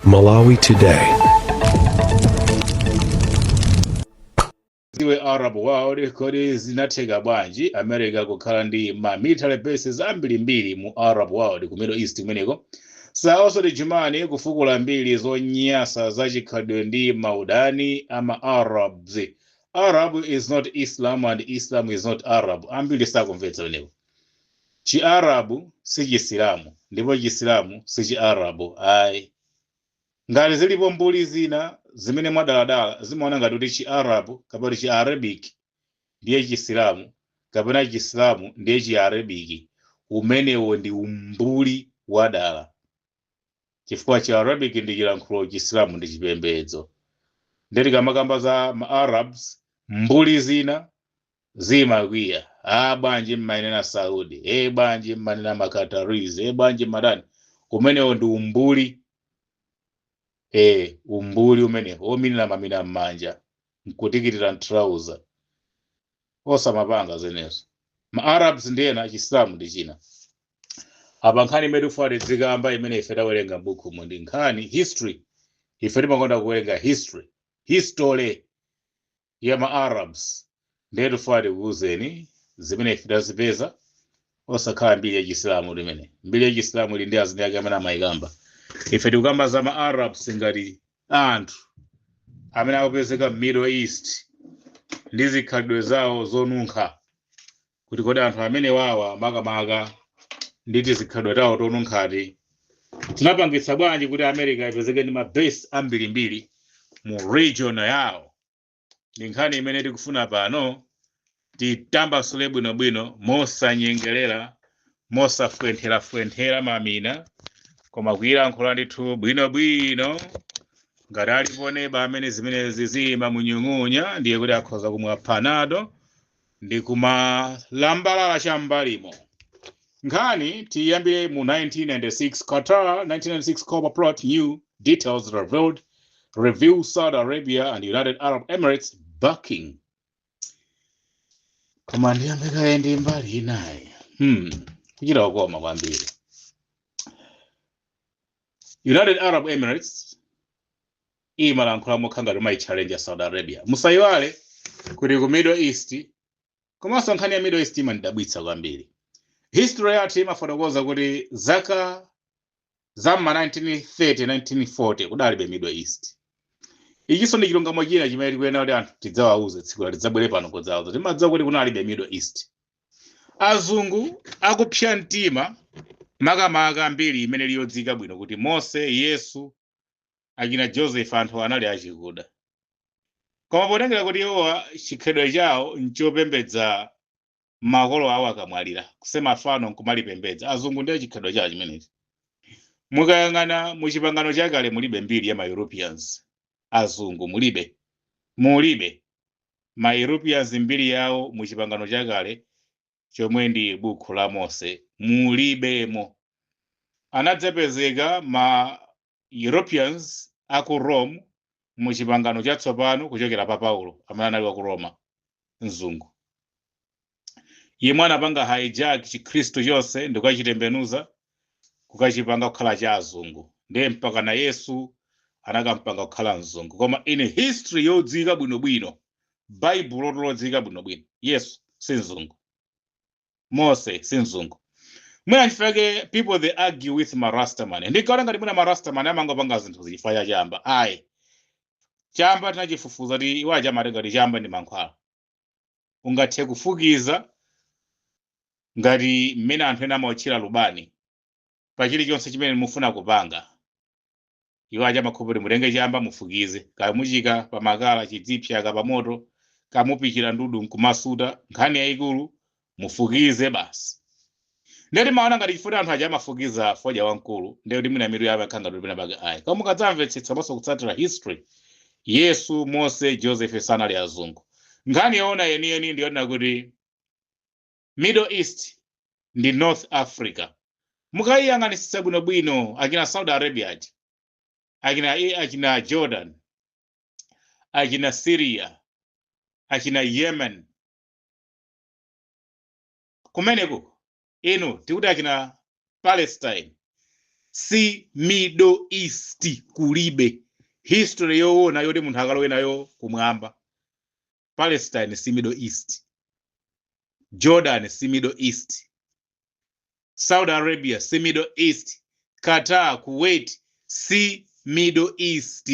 Malawi Today. Ziwe Arab world, kodi zinatheka bwanji America kukhala ndi ma military bases ambirimbiri mu Arab world, ku Middle East kumeneko? Saosoti Jumani kufukula mbiri zonyasa zachikhalidwe ndi maudani ama Arabs. Arab is not Islam and Islam is not Arab. Ambiri sakumvetsa kumeneko. Chiarabu si Chisilamu ndipo Chisilamu si Chiarabu ayi. Ngati zilipo mbuli zina zimene mwadaladala zimaona ngati kuti Chiarabu kapena Chiarabic ndiye Chisilamu kapena Chisilamu ndiye Chiarabiki, umenewo ndi umbuli wadala, chifukwa Chiarabic ndi chilankhulo, Chisilamu ndi chipembedzo. Ndeti kamakamba za ma Arabs, mbuli zina zimakwiya: "A bwanji mmanena Saudi? E bwanji mmanena Makataris? E bwanji mmadani?" Umenewo ndi umbuli, umbuli umenewo ominira mamina m'manja nkutikitira ntrauza, osamapanga zenezo. Ma Arabs ndiyena, Chisilamu ndi china. Apa nkhani imene tikufuna tizikamba, imene ife tawerenga m'bukumu, ndi nkhani history. Ife timakonda kuwerenga history, history ya ma Arabs. Ndiye tifuna tikuwuzeni zimene ife tazipeza, osakhala mbiri ya Chisilamu. Limene mbiri ya Chisilamu ili ndi azini ake amene amayikamba. Ife tikukamba za ma Arabs ngati anthu amene akupezeka Middle East ndi zikhalidwe zawo zonunkha, kuti kodi anthu amene wawa makamaka ndi tizikhalidwe tawo tonunkhati tinapangitsa bwanji kuti America ipezeke ndi ma base ambirimbiri mu region yawo? Ndi nkhani imene tikufuna pano titambasule bwinobwino, mosanyengerera, mosafwentherafwenthera mamina, koma kuyilankhula ndithu bwinobwino. Ngati alipo neba amene zimenezi zimamunyung'unya, ndiye kuti akhoza kumwa Panado ndi kumalambalala cham'mbalimo. Nkhani tiyambire mu 1996. Qatar 1996 Copper Plot, new details revealed, reveal Saudi Arabia and United Arab Emirates backing. Koma ndiyambe kaye ndi mbali inayi. Kuchita kukoma kwambiri. United Arab Emirates imalankhula mokha ngati mayi-challenge Saudi Arabia. Musayiwale kuti ku Middle East, komanso nkhani ya Middle East imandidabwitsa kwambiri. History yathu imafotokoza kuti zaka za ma 1930, 1940 kudalibe Middle East. Ichinso ndi chilungamo china chimene tikuyenera kuti anthu tidzawauze tsiku la tidzabwere pano kudzawauza. Timadziwa kuti kunalibe Middle East. Azungu akupsya mtima, makamaka mbiri imene liyodzika bwino kuti Mose, Yesu, akina Joseph, anthu anali achikuda, koma potengera kuti iwowa chikhalidwe chawo nchopembedza makolo awo akamwalira, kusema fano nkumalipembedza, azungu ndiye chikhalidwe chawo chimenechi. Mukayang'ana mu Chipangano Chakale, mulibe mbiri ya ma Europeans, azungu, mulibe, mulibe ma Europeans mbiri yawo mu Chipangano Chakale chomwe ndi buku la Mose, mulibemo. Anadzapezeka ma Europeans aku Rome mu Chipangano Chatsopano kuchokera pa Paulo amene anali wa ku Roma, mzungu yemwe anapanga hijack Chikhristu chonse ndikukachitembenuza, kukachipanga kukhala cha azungu. Ndiye mpaka na Yesu anakampanga kukhala mzungu. Koma in history yodziwika bwinobwino, Baibulo lodziwika bwinobwino, Yesu si mzungu, Mose si mzungu. Mwina chifukwa people, they argue with Marastaman. Ndikaona ngati mwina Marastaman amangopanga zinthu chifukwa cha chamba. Ayi, chamba tinachifufuza kuti iwo achamatenga kuti chamba ndi mankhwala, ungathe kufukiza ngati mmene anthu ena amaotchera lubani pa chilichonse chimene mufuna kupanga. Iwo achamakhopa kuti mutenge chamba mufukize, kamuchika pa makala chidzipsa pa moto, kamupichira ndudu nkumasuta. Nkhani yayikulu mufukize basi. Ndeti maona ngati chifukwa anthu aja amafukiza fodya wamkulu, ndiye kuti mwina mitu yawo akhala ngati pena pake. Ayi, koma mukadzamvetsetsa maso kutsatira history, Yesu, Mose, Joseph sanali azungu. Nkhani yoona yeniyeni ndiyonena kuti Middle East ndi North Africa. Mukayiyang'anisisa bwinobwino, akina Saudi Arabia aja, akina Jordan, akina Syria, akina Yemen kumeneko, inu tikuti akina Palestine, Si Middle East, kulibe history yoona yoti munthu akalowe nayo kumwamba. Palestine si Middle East, Jordan si Middle East, Saudi Arabia si Middle East, Qatar, Kuwait si Middle East,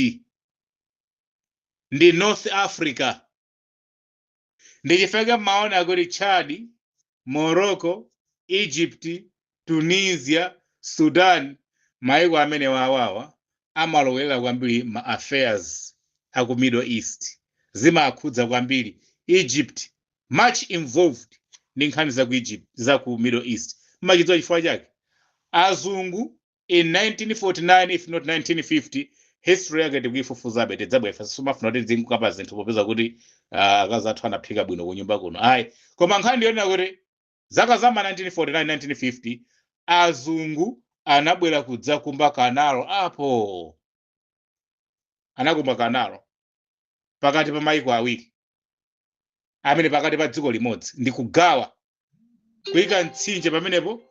ndi North Africa. Ndichifukwa mmaona kuti Chad, Morocco, Egypt, Tunisia, Sudan, maiko amene wawawa amalowera kwambiri ma affairs aku Middle East, zimakhudza kwambiri. Egypt much involved ndi nkhani za ku Egypt, za ku Middle East. Mmachidziwa chifukwa chake? Azungu in 1949, if not 1950, history yake tikuifufuzabe, tidzabwefa. Sumafuna kuti tizinkukapa zinthu popeza kuti akazi athu anaphika bwino kunyumba kuno, ayi. Koma nkhani ndiyonena kuti zaka za ma 1949, 1950, azungu anabwera kudzakumba canal apo. Anakumba canal pakati pa maiko awiri amene pakati pa dziko limodzi, ndi kugawa, kuyika mtsinje pamenepo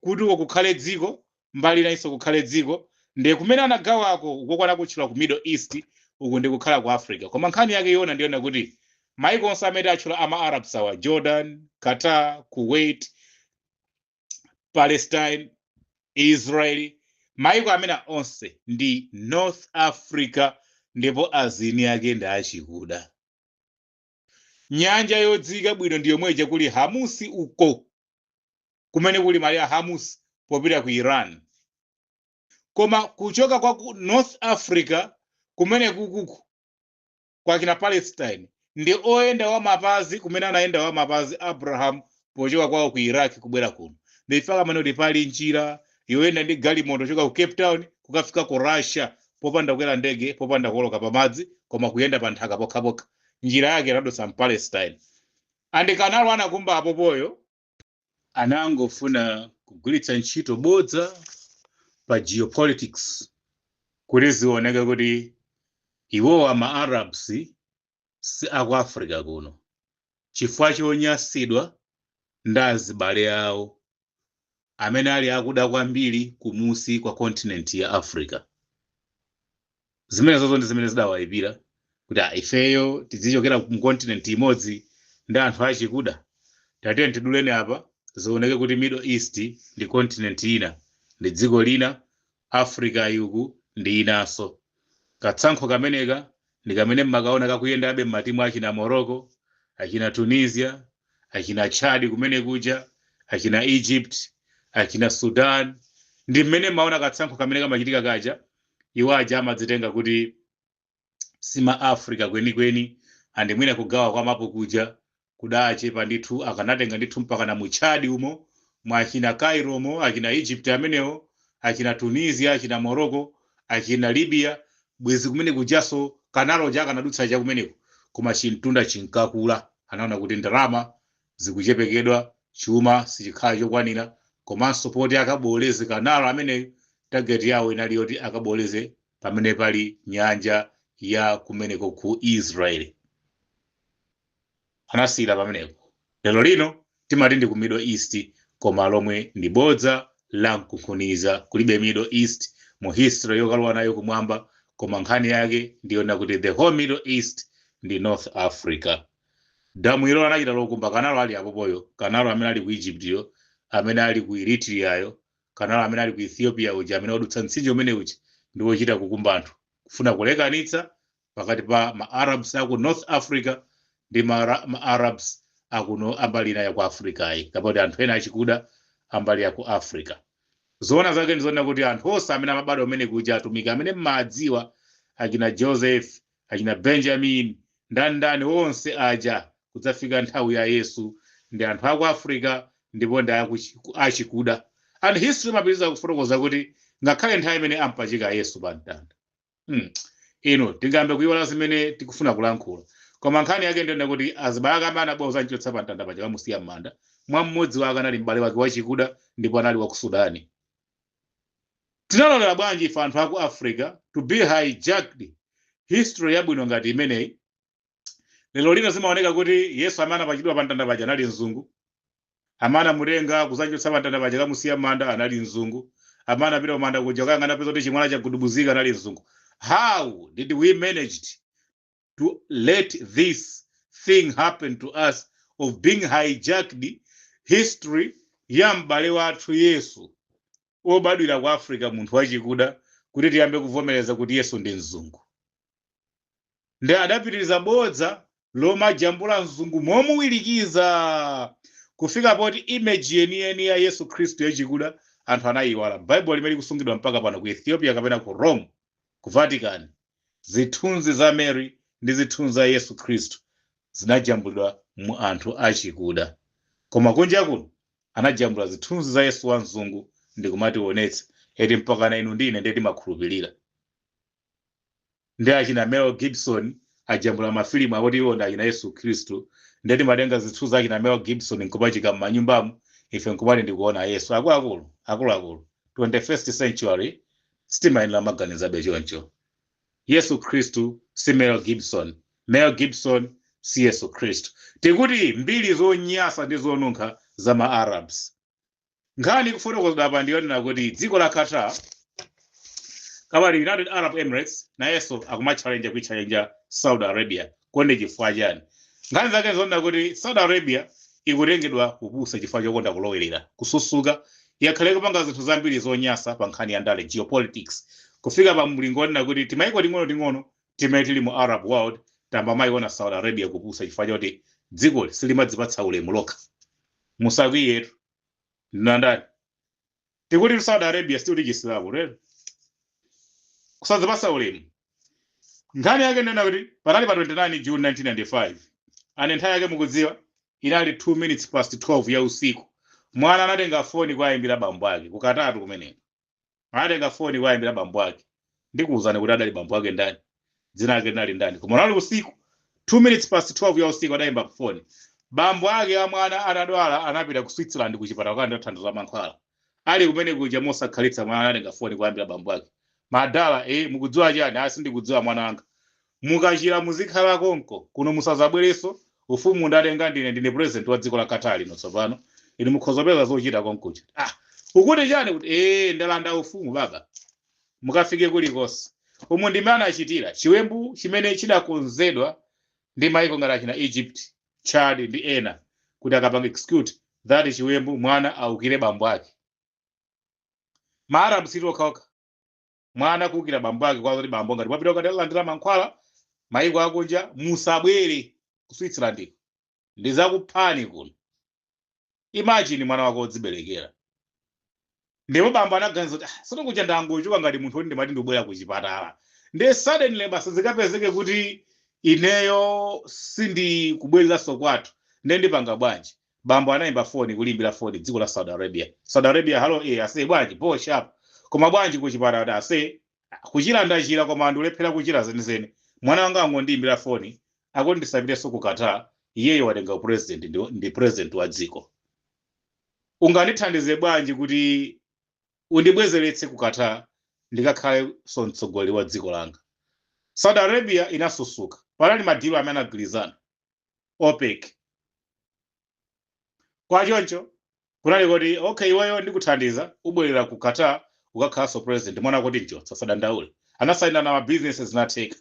kuti uko kukhale dziko, mbali inanso kukhale dziko. Ndiye kumene anagawako uko kwanakutchula ku Middle East, uku ndi kukhala ku Africa. Koma nkhani yake yona ndiyona kuti maiko onse amene atchula ama Arabs awa, Jordan, Qatar, Kuwait, Palestine, Israel, maiko amene onse ndi North Africa, ndipo azini ake ndi achikuda. Nyanja yodziwika bwino ndi yomweja kuli Hamusi uko, kumene kuli mali ya Hamusi popita ku Iran. Koma kuchoka kwa ku North Africa kumene kukuku kwakina Palestine ndi oyenda wamapazi, kumene anayenda wamapazi Abraham pochoka kwawo ku Iraq kubwera kuno. Ndifaka amene kuti pali njira yoyenda ndi galimoto choka ku Cape Town kukafika ku Russia popanda kukwera ndege, popanda kuwoloka pamadzi, koma kuyenda pa nthaka pokhapokha. Njira yake inadutsa Palestine. And canal anakumba apopoyo anangofuna kugwiritsa ntchito bodza pa geopolitics kuti zioneke kuti iwowa ma Arabs si aku Africa kuno, chifukwa chonyasidwa ndi azibale awo amene ali akuda kwambiri kumusi kwa continent ya Africa. Zimene zozo ndi zimene zidawayipira kuti ifeyo tizichokera mu continent imodzi ndi anthu achikuda, tatiye tiduleni apa, zioneke kuti Middle East ndi continent ina, ndi dziko lina, Africa yuku ndi inanso. Katsankho kameneka ndi kamene mmakaona kakuyendabe mmatimu achina Morocco, achina Tunisia, achina Chad kumene kuja, achina Egypt, achina Sudan. Ndi mmene mmaona katsankho kamene kamachitika kaja. Iwo aja amadzitenga kuti sima Africa kwenikweni, and mwina kugawa kwa mapu kuja kudachepa ndithu. Akanatenga ndithu mpaka na mu Chad umo, mwa achina Cairo mo, achina Egypt amenewo, achina Tunisia, achina Morocco, achina Libya, bwezi kumene kujaso canal ja akanadutsa cha kumeneko. Koma chintunda chinkakula, anaona kuti ndalama zikuchepekedwa, chuma sichikhala chokwanira, komanso poti akaboleze canal ameneyo, target yawo inali yoti akaboleze pamene pali nyanja ya kumeneko ku Israeli. Anasiyira pamenepo. Lero lino timati ndi ku Middle East, koma lomwe ndi bodza la mkunkhuniza. Kulibe Middle East mu history yokalowa nayo kumwamba. Koma nkhani yake ndiyona kuti the whole Middle East ndi North Africa. Damu ilo anachita lokumba, canal ali apopoyo, canal amene ali ku Egyptyo, amene ali ku Eritreayo, canal amene ali ku Ethiopia uja, amene wadutsa mtsinje umene uja, ndi wochita kukumba anthu kufuna kulekanitsa pakati pa ma Arabs aku North Africa ndi ma Arabs akuno ambali ina ya ku Africa ayi, kapoti anthu ena achikuda ambali ya ku Africa. Zoona zake ndizoona kuti anthu onse amene amabadwa umene kuja, atumiki amene mmadziwa, achina Joseph, achina Benjamin, ndani onse aja kudzafika nthawi ya Yesu, ndi anthu aku Africa ndipo ndi achikuda. And history imapitiriza kufotokoza kuti ngakhale nthawi imene ampachika Yesu pa mtanda, ino tingambe kuiwala zimene tikufuna kulankhula, koma nkhani yake ndiyona kuti azibale ake amene anabwera kudzamchotsa pa mtanda paja kamusiya m'manda, mwa mmodzi wake anali m'bale wake wachikuda ndipo anali wa ku Sudani. Tinalolera bwanji ife anthu aku Africa to be hijacked history yabwino ngati imeneyi? Lero lino zimaoneka kuti Yesu amene anapachikidwa pa mtanda paja anali mzungu, amene anamutenga kudzamchotsa pa mtanda paja kamusiya m'manda anali mzungu. Amene apita kumanda kuja kuyang'ana, apeza kuti chimwala chagudubuzika, anali mzungu. How did we manage to let this thing happen to us of being hijacked history ya m'bale wathu Yesu obadwira ku Africa, munthu wachikuda, kuti tiyambe kuvomereza kuti Yesu ndi mzungu? Ndi adapitiriza bodza lomajambula mzungu momuwirikiza kufika poti image yeniyeni ya Yesu Khristu yachikuda anthu anayiwala. Baibulo limene likusungidwa mpaka pano ku Ethiopia kapena ku Rome, ku Vatican, zithunzi za Mary ndi zithunzi za Yesu Khristu zinajambulidwa mu anthu achikuda, koma kunja kuno anajambula zithunzi za Yesu wa mzungu ndi kumationetsa eti mpakana inu ndine ndiye timakhulupirira. Ndi achina Mel Gibson ajambula mafilimu akuti iwo ndi achina Yesu Khristu, ndiye timatenga zithunzi za achina Mel Gibson nkupachika m'manyumbamo, ife nkumati ndikuona Yesu. Akuluakulu, akuluakulu, 21st century sitimayenera maganizabe choncho. Yesu Khristu si Mel Gibson, Mel Gibson si Yesu Khristu. Tikuti mbiri zonyasa ndi zonunkha za ma Arabs. Nkhani kufotokozedwa apa ndiyonena kuti dziko la Qatar kapali United Arab Emirates nayenso akumatchalenja, kuitchalenja Saudi Arabia. Konde chifukwa chani? Nkhani zake zonena kuti Saudi Arabia ikutengedwa kupusa chifukwa chokonda kulowerera, kususuka. Yakhale kupanga zinthu zambiri zonyasa pa nkhani ya ndale, geopolitics, kufika pa mlingo onena kuti timayiko ting'ono-ting'ono timene tili mu Arab world tamba mayiona Saudi Arabia kupusa chifukwa choti dzikoli silimadzipatsa ulemu lokha. Musakwiyetu, ndinandani? Tikuti Saudi Arabia, sikuti Chisilamu lero kusadzipatsa ulemu. Nkhani yake ndena kuti panali pa 29 June 1995, ane nthawi yake mukudziwa inali 2 minutes past 12 ya usiku. Mwana anatenga foni kuayimbira bambo ake kukatatu kumeneko. Anatenga foni kuayimbira bambo ake. Ndikuwuzani kuti adali bambo ake ndani, dzina lake linali ndani. Koma unali usiku, 2 minutes past 12 ya usiku, adayimba foni. Bambo ake a mwana atadwala, anapita ku Switzerland kuchipatala kukalandira thandizo la mankhwala. Ali kumene kuja, mosakhalitsa mwana anatenga foni kuyambira bambo ake. "Madala, mukudziwa chani?" "Asi, ndikudziwa mwana wanga. Mukachira muzikhala konko kuno, musazabwerenso. Ufumu ndatenga ndine, ndine president wa dziko la Qatar lino tsopano. Inu mukhozopeza zochita konkuja." "Ah, ukuti chani?" "Kuti ndalanda ufumu baba, mukafike kulikonse." Umu ndimene anachitira chiwembu chimene chidakonzedwa ndi maiko ngati achina Egypt, Chad ndi ena kuti akapanga execute that chiwembu, mwana aukire bambo ake. Maarabu siti okhaokha, mwana kuukira bambo ake kwazoti, "Bambo, ngati mwapita ukalandira mankhwala maiko akunja, musabwere ku Switzerland, ndizakuphani kuno." Imagine mwana wako wodziberekera. Ndipo bambo anaganiza kuti, "Ah, sono kuja ndangochoka ngati munthu woti ndimati ndibwera ku chipatala, ndiye suddenly basi zikapezeke kuti ineyo sindikubwereranso kwathu, ndiye ndipanga bwanji?" Bambo anayimba foni, kulimbira foni dziko la Saudi Arabia. "Saudi Arabia, hello. Ase, bwanji? Po sharp. Koma bwanji kuchipatala?" Kuti, "Ase, kuchira ndachira, koma andilephera kuchira zenizeni. Mwana wanga angondiyimbira foni akuti ndisapitenso ku Qatar, iyeyo watenga president, ndi president wa dziko. Ungandithandize bwanji kuti undibwezeretse ku Qatar ndikakhalenso mtsogoleri wa dziko langa?" Saudi Arabia inasusuka. Panali ma deal amene anagwirizana OPEC. Kwachoncho kunali kuti, "Okay, iweyo ndikuthandiza, ubwerera ku Qatar ukakhalanso president." Mwana kuti, "Nchotsa, sadandaule." Anasaina na ma businesses, zinatheka.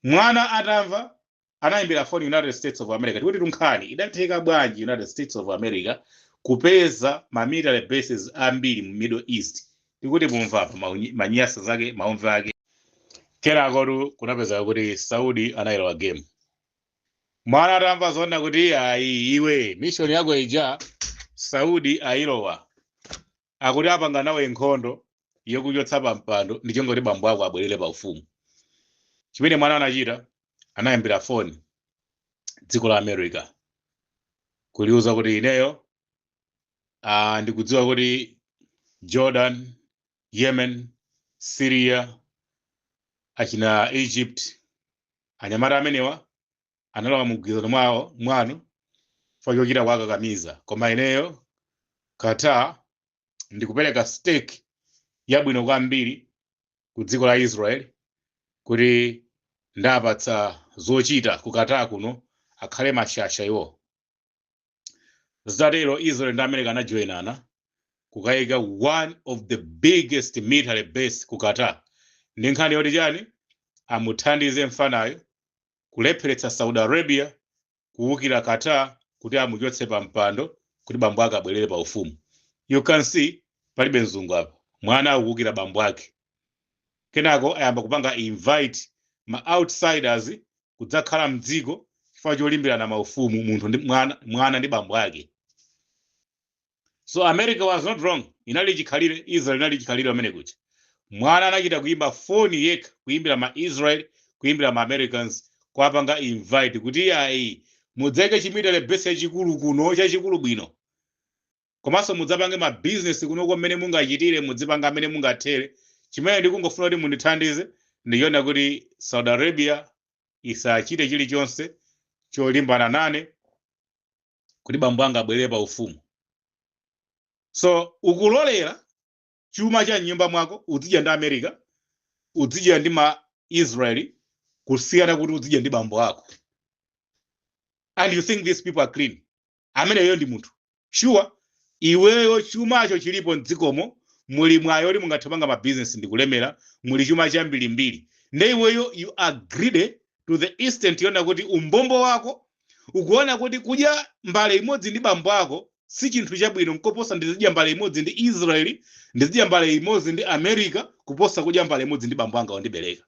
Mwana atamva, anayimbira phone United States of America. Tikuti tunkhani idatheka bwanji United States of America kupeza ma military bases ambiri mu Middle East? Tikuti mumva apa manyasa zake, maumve ake. Kenakotu kunapezeka kuti Saudi anayilowa game. Mwana atamva zoona kuti ayi, iwe mission yako ija Saudi ayilowa, akuti apanga nawe nkhondo yokuchotsa pa mpando ndi chonga kuti bambo ako abwerere pa ufumu, chimene mwana anachita, anayimbira foni dziko la America kuliuza kuti, "Ineyo ndikudziwa kuti Jordan, Yemen, Syria, achina Egypt, anyamata amenewa analowa mugwirizano mwawo mwanu fa chochita kwakakamiza, koma ineyo Qatar ndikupereka stake yabwino kwambiri ku dziko la Israel kuti ndapatsa zochita ku Qatar kuno, akhale mashasha iwo." Zitatero, Israel ndi America anajoyinana. Kukayika one of the biggest military base ku Qatar. Ndi nkhani yoti chani? Amuthandize mfanayo kulepheretsa Saudi Arabia kuwukira Qatar kuti amuchotse pa mpando, kuti bambo ake abwerere pa ufumu. You can see palibe mzungu apa, mwana akuwukira bambo ake. Kenako ayamba kupanga invite ma outsiders kudzakhala mdziko chifukwa cholimbirana maufumu, munthu ndi mwana, mwana ndi bambo ake. So America was not wrong, inali chikhalire, Israel inali chikhalire pamene kucha. Mwana anachita kuyimba foni yekha, kuyimbira ma Israel, kuyimbira ma Americans, kuwapanga invite kuti ayi, mudzayike chi military base chachikulu kuno, chachikulu bwino, komanso mudzapange ma business kunoko mmene mungachitire, mudzipanga amene mungathere. Chimene ndikungofuna kuti mundithandize ndichiona kuti Saudi Arabia isachite chilichonse cholimbana nane kuti bambo anga abwerere pa ufumu. So ukulolera chuma cha mnyumba mwako uzidya ndi America, uzidya ndi ma Israeli, kusiyana kuti uzidya ndi bambo ako, and you think these people are clean? Ameneyo ndi munthu sure? Iweyo chumacho chilipo mdzikomo, muli mwayi oti mungathe kupanga mabizinesi ndi kulemera, muli chuma chambirimbiri, nde iweyo you are greedy to the extent yona kuti umbombo wako ukuona kuti kudya mbale imodzi ndi bambo ako si chinthu chabwino, nkoposa ndizidya mbale imodzi ndi Israeli, ndizidya mbale imodzi ndi America, kuposa kudya mbale imodzi ndi bambo anga wandibereka.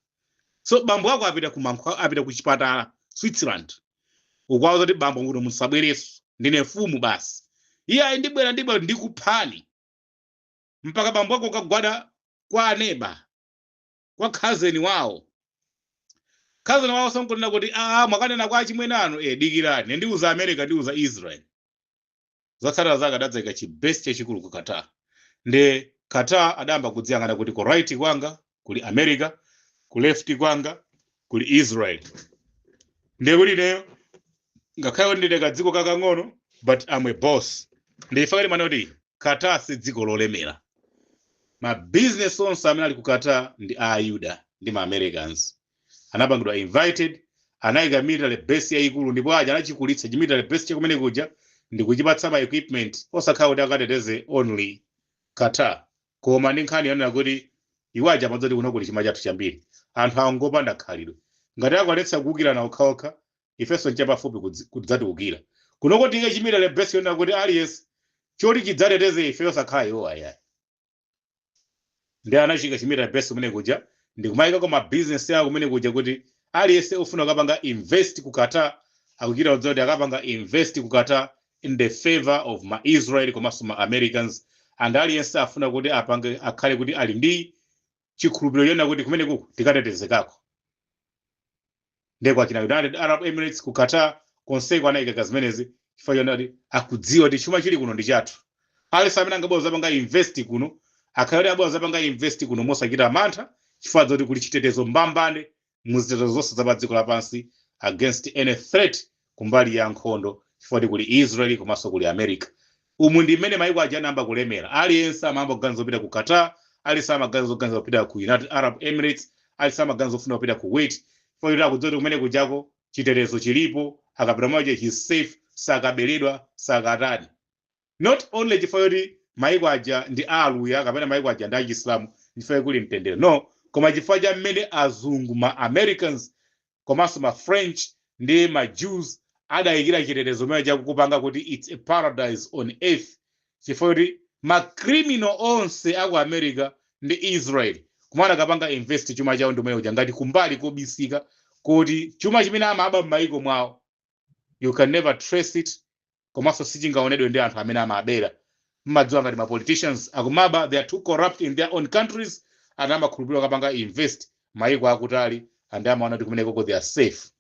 So bambo ako apita ku mankhwa, apita ku chipatala Switzerland, ukuwauza kuti bambo kuno musabwerenso, ndine mfumu basi. Iye ayi, ndibwera, ndibwera, ndikuphani. Mpaka bambo ako kagwada kwa aneba, kwa cousin wawo, cousin wawo sankunena kuti aa, mwakanena kwa achimwene anu, dikirani, ndiuza America, ndiuza Israel. Zotsatira zake adadzayika chi base chachikulu ku Qatar. Ndi Qatar adayamba kudziyang'ana kuti ku right kwanga kuli America, ku left kwanga kuli Israel, ndiye kuti ineyo ngakhale kuti ndine kadziko kakang'ono, but I'm a boss. Ndifa kati kuti Qatar si dziko lolemera. Ma business onse amene ali ku Qatar ndi a Ayuda ndi ma Americans. Anapangidwa invited, anayika military base yayikulu, ndipo aja anachikulitsa chi military base chakumene kuja ndi kuchipatsa ma equipment, osakhala kuti akateteze only Qatar, koma ndi nkhani yonena kuti iwo aja amadzati kuno kuli chuma chathu chambiri, anthu angopanda khalidwe, ngati akwanitsa kuwukirana okhaokha, ifenso nchapafupi kudzatiwukira kunoko. Tiyike chi military base yonena kuti aliyense choti chidzateteze ife, osakhala iwo ayayi. Ndi anachika chi military base kumene kuja ndikumayikako ma business yawo kumene kuja, kuti aliyense ufuna kukapanga invest ku Qatar akuchita kudziwa kuti akapanga invest ku Qatar in the favor of ma Israel komanso ma Americans, and aliyense afuna kuti apange akhale kuti ali ndi chikhulupiriro chonena kuti kumene kuku tikatetezekako. Ndeko akina United Arab Emirates ku Qatar konseko anayikaka zimenezi chifukwa chonena kuti akudziwa kuti chuma chili kuno ndi chathu. Aliyense amene angabwera zapanga invest kuno akhale kuti abwera zapanga invest kuno mosachita mantha, chifukwa zoti kuli chitetezo mbambane muzitetezo zonse za pa dziko lapansi against any threat kumbali ya nkhondo, chifukwa kuti kuli Israel komanso kuli America. Umu ndi mmene mayiko aja anayamba kulemera. Aliyense amayamba kuganiza kupita ku Qatar, aliyense amaganiza kuganiza kupita ku United Arab Emirates, aliyense amaganiza kufuna kupita ku Kuwait, chifukwa kuti akudziwa kuti kumene kujako chitetezo chilipo, akapita mwache he's safe, sakaberedwa, sakatani. Not only chifukwa choti mayiko aja ndi Aluya kapena mayiko aja ndi Achisilamu chifukwa kuli mtendere, no, koma chifukwa cha mmene azungu, ma Americans komanso ma French ndi ma Jews adayikira chitetezo mene chakukupanga kuti it's a paradise on earth, chifukwa kuti ma criminal onse aku America ndi Israel kumene akapanga invest chuma chawo ndi uja ngati kumbali kobisika, kuti chuma chimene amaba m'mayiko mwawo you can never trace it, komanso sichingaonedwe ndi anthu amene amabera. Mmadziwa ngati ma politicians akumaba, they are too corrupt in their own countries, and amakhulupirira akapanga invest mayiko akutali and amaona kuti kumenekoko they are safe.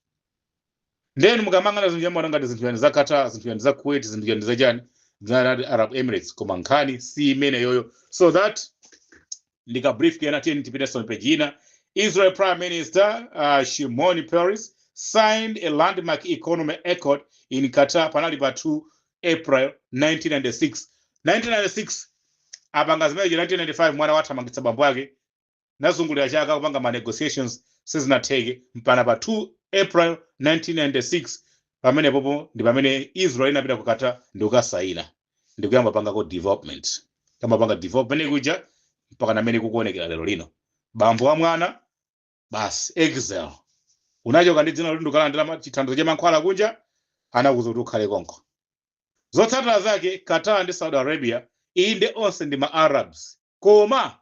Then mukamangana zinthu chamaona ngati zinthu yani za Qatar, zinthu yani za Kuwait, zinthu yani za chani, za United Arab Emirates, koma nkhani si imene yoyo. So that ndika brief kena. Tiyeni tipite page ina. Israel Prime Minister Shimon Peres signed a landmark economic accord in Qatar panali pa 2 April 1996. 1996 apanga zimenezo. 1995 mwana wathamangitsa bambo ake, nazungulira chaka kupanga ma negotiations, sizinatheke, mpana pa 2 April 1996 pamene popo ndi pamene Israel inapita ku Qatar ndi kukasayina ndi kuyamba pangako development. Kamapanga develop pamene kuja mpaka namene kukuonekera lero lino. Bambo wa mwana basi exile. Unachoka ndi dzina loti ndikukalandira chithandizo cha mankhwala kunja, anakuza kuti ukhale konko. Zotsatira zake, Qatar ndi Saudi Arabia, inde onse ndi ma Arabs, koma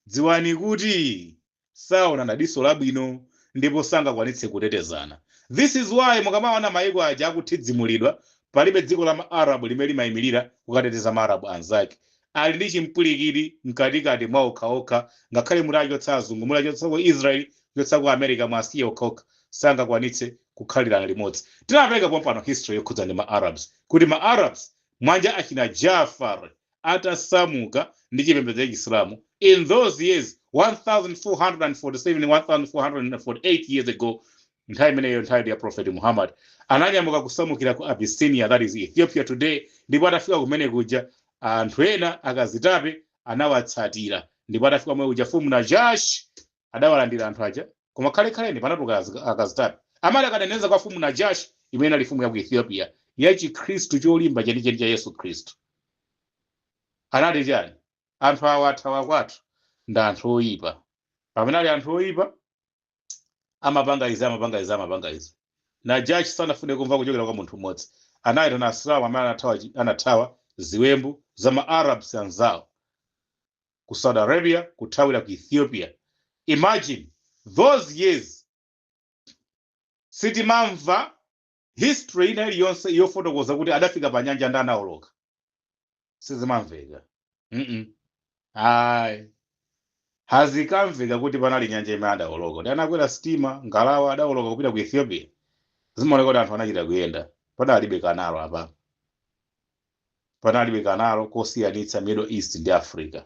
dziwani kuti saonana diso labwino ndipo sangakwanitse kutetezana. This is why mukamaona mayiko aja akuthidzimulidwa, palibe dziko la ma-Arabu limene limayimirira kukateteza ma-Arabu anzake. Ali ndi chimpwirikiti mkatikati mwa okhaokha. Ngakhale mutachotsa azungu, mutachotsa ku Israel, kuchotsa ku America, mwasiye okhaokha, sangakwanitse kukhalirana limodzi. Tinapereka pompano history yokhudza ndi ma-Arabs, kuti ma-Arabs mwanja achina Jafar atasamuka ndi chipembedzo cha Chisilamu in those years, 1447, 1448 years ago, nthawi imeneyo, nthawi ya Prophet Muhammad, ananyamuka kusamukira ku Abyssinia, that is Ethiopia today. Ndipo atafika kumene kuja, anthu ena akazitape anawatsatira. Ndipo atafika kumene kuja, fumu Najash adawalandira anthu aja, koma khalekhaleni panatuluka akazitape amene akadaneneza kwa fumu Najash, imene ali fumu ya ku Ethiopia ya Chikhristu cholimba chenicheni cha Yesu Khristu. Anati chani? Anthu awa athawa kwathu, ndi anthu oyipa. Pamene ali anthu oyipa, amapanga izi, amapanga izi, amapanga izi. Najashi sanafune kumva kuchokera kwa munthu mmodzi. Anayitana Asilamu amene anathawa ziwembu za ma-Arabs anzawo ku Saudi Arabia kuthawira ku Ethiopia. Imagine, those years sitimamva history ina iliyonse yofotokoza kuti adafika pa nyanja ndi anawoloka. Sizimamveka. Ayi, hazikamveka kuti panali nyanja imene adawoloka, kuti anakwera sitima, ngalawa, adawoloka kupita ku Ethiopia. Zimaoneka kuti anthu anachita kuyenda. Padalibe canal apa, panalibe canal kosiyanitsa Middle East ndi Africa.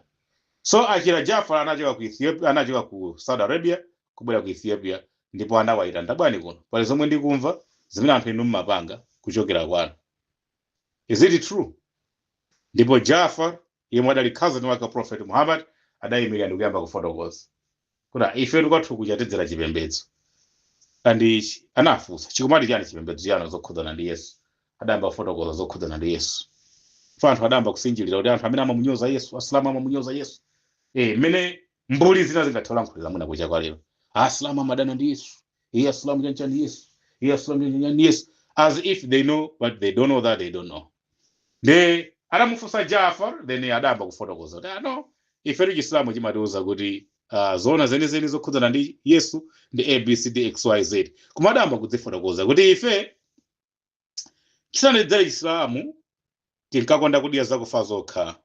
So achira Jafar anachoka ku Ethiopia, anachoka ku Saudi Arabia kubwera ku Ethiopia, ndipo anawayitana, "Tabwani kuno, pali zomwe ndikumva zimene anthu inu mmapanga kuchokera kwanu. Is it true?" Ndipo Jafar, yemwe adali cousin wake wa Prophet Muhammad, adayimirira ndikuyamba kufotokoza kuti ife kwathu kuchatedzera chipembedzo and anafunsa, "Chikumati chani chipembedzo chanu zokhudzana ndi Yesu?" Adayamba kufotokoza zokhudzana ndi Yesu. Fa anthu adayamba kusinjirira kuti anthu amene amamunyoza Yesu, Asilamu amamunyoza Yesu. Mmene mbuli zina zingathe kulankhulira mwina kucha kwa lero, Asilamu amadana ndi Yesu, iye Asilamu chanchani Yesu, iye Asilamu chanchani Yesu, as if they know, but they don't know that they don't know. Nde adamufunsa Jafar, then adayamba kufotokoza kuti, "Ah, no, ifetu Chisilamu chimatiuza kuti zoona zenizeni zokhudzana ndi Yesu ndi ABCDXYZ." Koma adayamba kudzifotokoza kuti ife chisanadzere Chisilamu tinkakonda kudya zakufa zokha,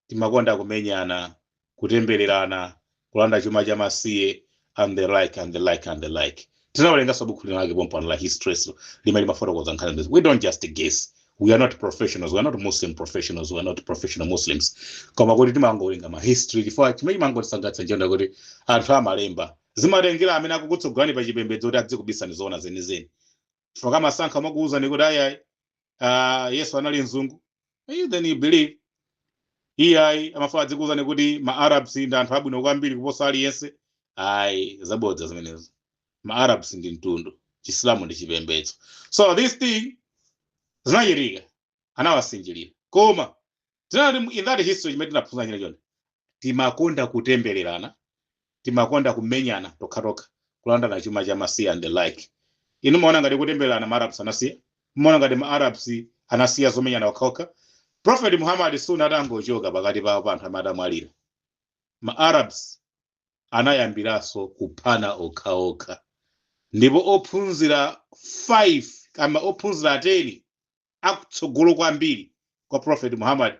timakonda kumenyana, kutembererana, kulanda chuma cha masiye and the like and the like and the like. Tinawerenganso buku linake pompano la history limene limafotokoza nkhani zimenezi. We don't just guess. We are not professionals, we are not Muslim professionals, we are not professional Muslims, koma kuti timangowerenga ma history chifukwa chimene chimangotisangalatsa nchonda kuti anthu amalemba. Zimatengera amene akukutsogolani pa chipembedzo kuti adzikubisani zoona zenizeni, chifukwa kamasankha makuwuzani kuti ayayi, Yesu anali mzungu. Then you believe. Iyayi, amafuna adzikuwuzani kuti ma Arabs ndi anthu abwino kwambiri kuposa aliyense. Ayi, zabodza zimenezo. Ma Arabs ndi mtundu, Chisilamu ndi chipembedzo. So this thing zinachitika, anawasinjirira, koma tinati in that history chimene tinaphunzira china chonde, timakonda kutembererana, timakonda kumenyana tokhatokha, kulandana chuma cha masiya and the like. Inu maona ngati kutembererana ma Arabs anasiya? Maona ngati ma Arabs anasiya zomenyana okhaokha? Prophet Muhammad soon atangochoka pakati pawo pa anthu amene adamwalira, ma Arabs anayambiranso kuphana okhaokha, ndipo ophunzira 5 kama ophunzira 10 akutsogolo kwambiri kwa Prophet Muhammad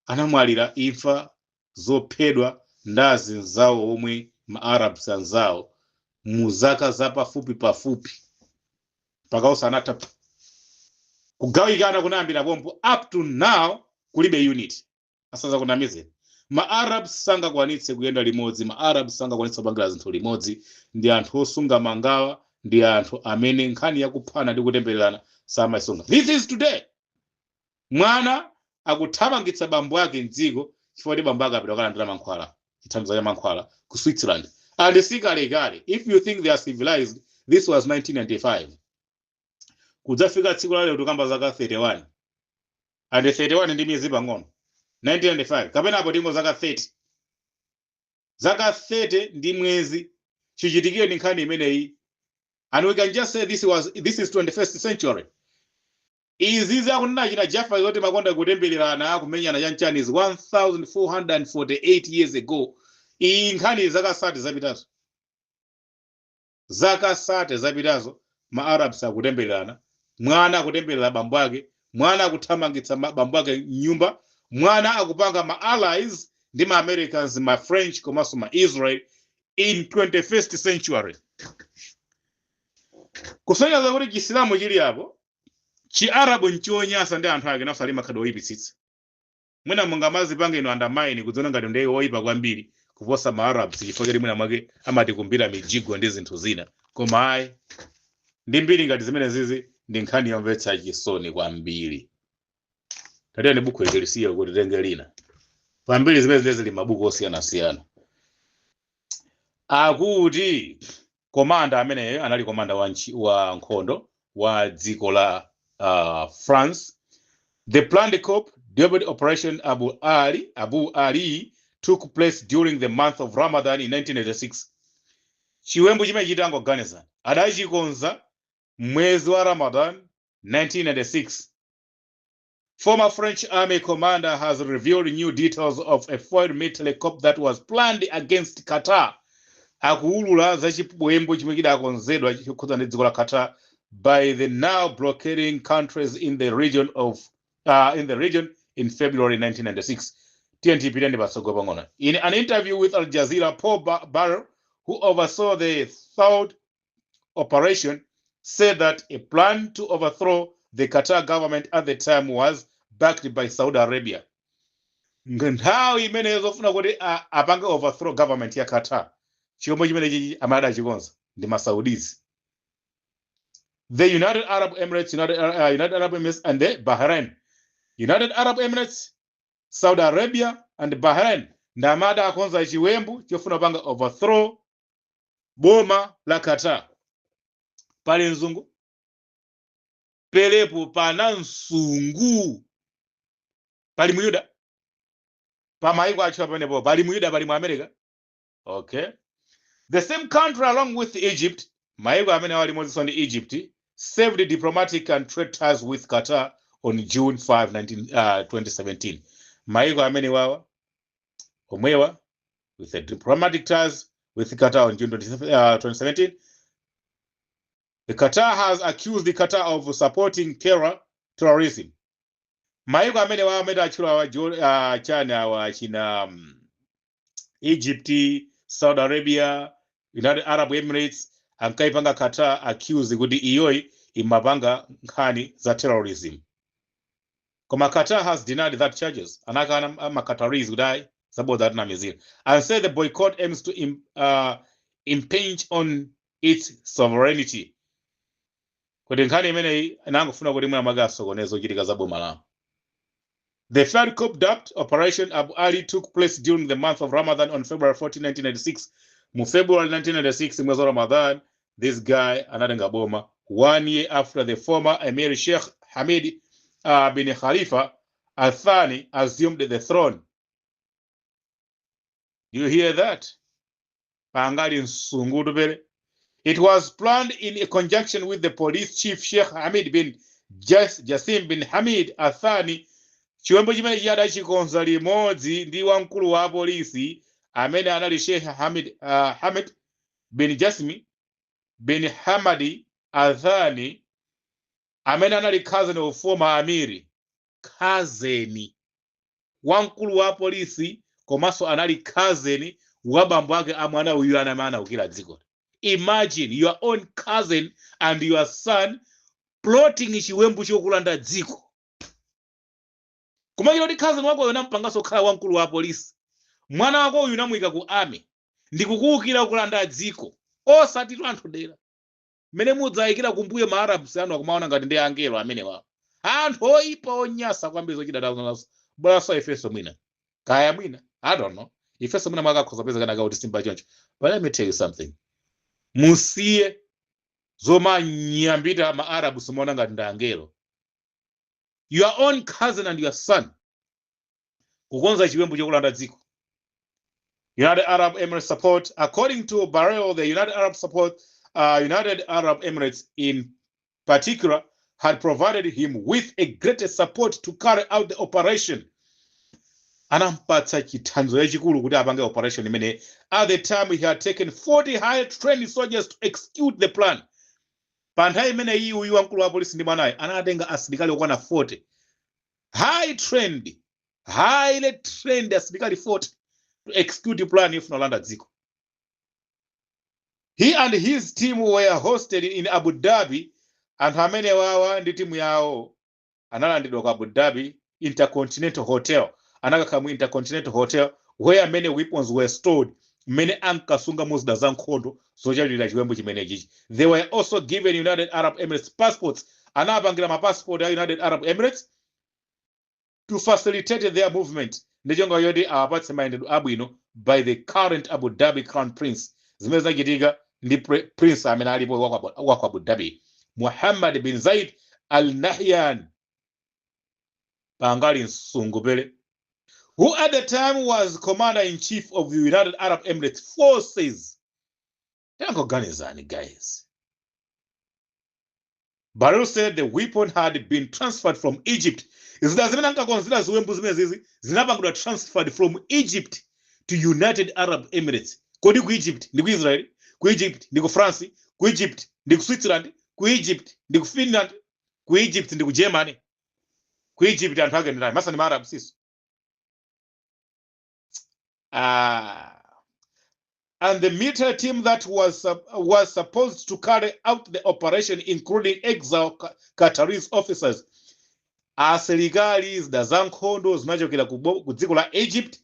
anamwalira imfa zophedwa ndi azinzawo omwe ma Arabs anzawo mu zaka zapafupi pafupi, mpaka anatha kugawikana. Kunayambira pompo, up to now kulibe unity. Asaza kunamizeni, ma Arabs sangakwanitse kuyenda limodzi, ma Arabs sangakwanitse kupangira zinthu limodzi. Ndi anthu osunga mangawa, ndi anthu amene nkhani yakuphana ndi kutembererana samayisunga. This is today. Mwana akuthamangitsa bambo ake mdziko chifukwa kuti bambo ake apita kukalandira mankhwala, chithandizo cha mankhwala ku Switzerland. And sikalekale. If you think they are civilized, this was 1995. Kudzafika tsiku la lero, tikamba zaka 31 and 31 ndi miyezi pang'ono. 1995 kapena apo tingo zaka 30, zaka 30 ndi mwezi chichitikire ndi nkhani imeneyi. And we can just say this is 21st century. Izi zakunena china Jaffa zoti makonda kutembererana, kumenyana, chanchani is 1448 years ago. Iyi nkhani zaka 30 zapitazo, zaka 30 zapitazo, ma Arabs akutembererana, mwana akutemberera bambo ake, mwana akuthamangitsa bambo ake nyumba, mwana akupanga ma allies ndi ma Americans, ma French komanso ma Israel in 21st century, kusonyeza kuti Chisilamu chili apo, Chiarabu nchonyasa ndi anthu ake naso ali makhadwe oyipitsitsa. Mwina mungamazipange ino undermine kudziona ngati ndiye oyipa kwambiri kuposa ma Arabs chifukwa choti mwina mwake amatikumbira mijigo ndi zinthu zina, koma ayi, ndi mbiri ngati zimene zizi ndi nkhani yomvetsa chisoni kwambiri. Tatiyeni buku ili lisiye kuti tenge lina pambiri zimene zine zili mabuku osiyanasiyana. Akuti commander ameneyo anali commander wa nkhondo wa dziko la France. The planned coup, dubbed Operation Abu Ali, took place during the month of Ramadan in 1986. Chiwembu chimene chitangoganizana adachikonza mwezi wa Ramadan 1996. Former French army commander has revealed new details of a foiled military coup that was planned against Qatar. Akuulula za chiwembu chimwe chidakonzedwa chokhudza ndi dziko la Qatar by the now blockading countries in the region in February 1996. TNT ndi patsogolo pang'ono. In an interview with Al Jazeera, Paul Barrel, who oversaw the third operation, said that a plan to overthrow the Qatar government at the time was backed by Saudi Arabia. Nthawi imeneyo zofuna kuti apange overthrow government ya Qatar, chomwe chimenechi amene adachikonza ndi ma Saudis, the United Arab Emirates, United Arab Emirates and the Bahrain. United Arab Emirates, Saudi Arabia and Bahrain ndi amene adakonza chiwembu chofuna kupanga overthrow boma la Qatar. Pali mzungu pelepo, pana msungu, pali Muyuda pamayiko atchula pamenepo, pali Muyuda, pali mu America. Okay, the same country, along with Egypt, mayiko amene ali limodzinso ndi Egypt, severed diplomatic and trade ties with Qatar on June 5 2017. Mayiko amene wawa omwewa with the diplomatic ties with Qatar on June 20, 2017. The Qatar has accused the Qatar of supporting terrorism. Mayiko amene wawa amene atchula awa, chani awa china Egypt, Saudi Arabia, United Arab Emirates, ankaipanga Qatar accuse kuti iyoyi imapanga nkhani za terrorism, koma Qatar has denied that charges. Anakana ma Qataris kuti ayi, zabodza, atinamizira, and said the boycott aims to impinge on its sovereignty, kuti nkhani imeneyi inangofuna kuti mwina mwake asokoneze zochitika za boma lawo. The third coup, dubbed Operation Abu Ali, took place during the month of Ramadan on February 14, 1996. Mu February 1996, mwezi wa Ramadan, this guy anatenga boma one year after the former Emir Sheikh Hamid bin Khalifa Al Thani assumed the throne. Do you hear that? Pangali msungutu pere. It was planned in conjunction with the police chief Sheikh Hamid bin Jassim bin Hamid Al Thani. Chiwembu chimene chadachikonza limodzi ndi wamkulu wa apolisi amene anali Sheikh Hamid bin Jasmi bin Hamadi Al Thani, amene anali cousin of former amiri, cousin wamkulu wa apolisi komanso anali cousin wa bambo ake a mwana uyu amene anaukira dziko. Imagine your own cousin and your son plotting chiwembu chokulanda dziko. Kumachita kuti cousin wako uyu unampanganso kukhala wamkulu wa apolisi, mwana wako uyu unamuyika ku army ndikukuwukira kulanda dziko, osati anthu dera mmene mudzayikira kumbuyo ma Arabs anu akumaona ngati ndi angelo amenewa, anthu oyipa onyasa kwambiri zochita nazo. Bwaso ifeso mwina, kaya mwina, I don't know, ifeso mwina mwakakhoza peza kana kuti simba choncho. But let me tell you something, musiye zomanyambita ma Arab simuona ngati ndi angelo. Your own cousin and your son. Kukonza chiwembu chokulanda dziko. United Arab Emirates support. According to Barrel, the United Arab support, United Arab Emirates in particular, had provided him with a greater support to carry out the operation. Anampatsa chithandizo chachikulu kuti apange operation imene. At the time, he had taken 40 high trained soldiers to execute the plan. Pa nthawi imene iyi, uyu wamkulu wa polisi ndi mwanayi anatenga asilikali okwana 40, high trained, highly trained asilikali 40 to execute plan yofuna kulanda dziko. He and his team were hosted in Abu Dhabi. Anthu amene wawa ndi timu yawo analandidwa ku Abu Dhabi Intercontinental Hotel. Anakakhala mu Intercontinental Hotel, where many weapons were stored, mmene ankasunga zida za nkhondo zochitira chiwembu chimenechichi. They were also given United Arab Emirates passports. Anapangira mapassport a United Arab Emirates to facilitate their movement, ndi cholinga choti awapatse mayendedwe abwino by the current Abu Dhabi Crown Prince. Zimene zinachitika ndi prince amene alipo wa ku Abu Dhabi, Muhammad bin Zaid Al Nahyan, pangali msungupere, who at the time was commander in chief of the United Arab Emirates forces. Tangoganizani, guys. Barrel said the weapon had been transferred from Egypt. Zida zimene ankakonzera ziwembu zimene zizi zinapangidwa transferred from Egypt to United Arab Emirates. Kodi ku Egypt ndi ku Israel? Ku Egypt ndi ku France? Ku Egypt ndi ku Switzerland? Ku Egypt ndi ku Finland? Ku Egypt ndi ku Germany? Ku Egypt anthu ake ndani? Masa ndi Maarab siso? Ah. And the military team that was supposed to carry out the operation, including exile Qataris officers. Asilikali, zida za nkhondo zinachokera ku dziko la Egypt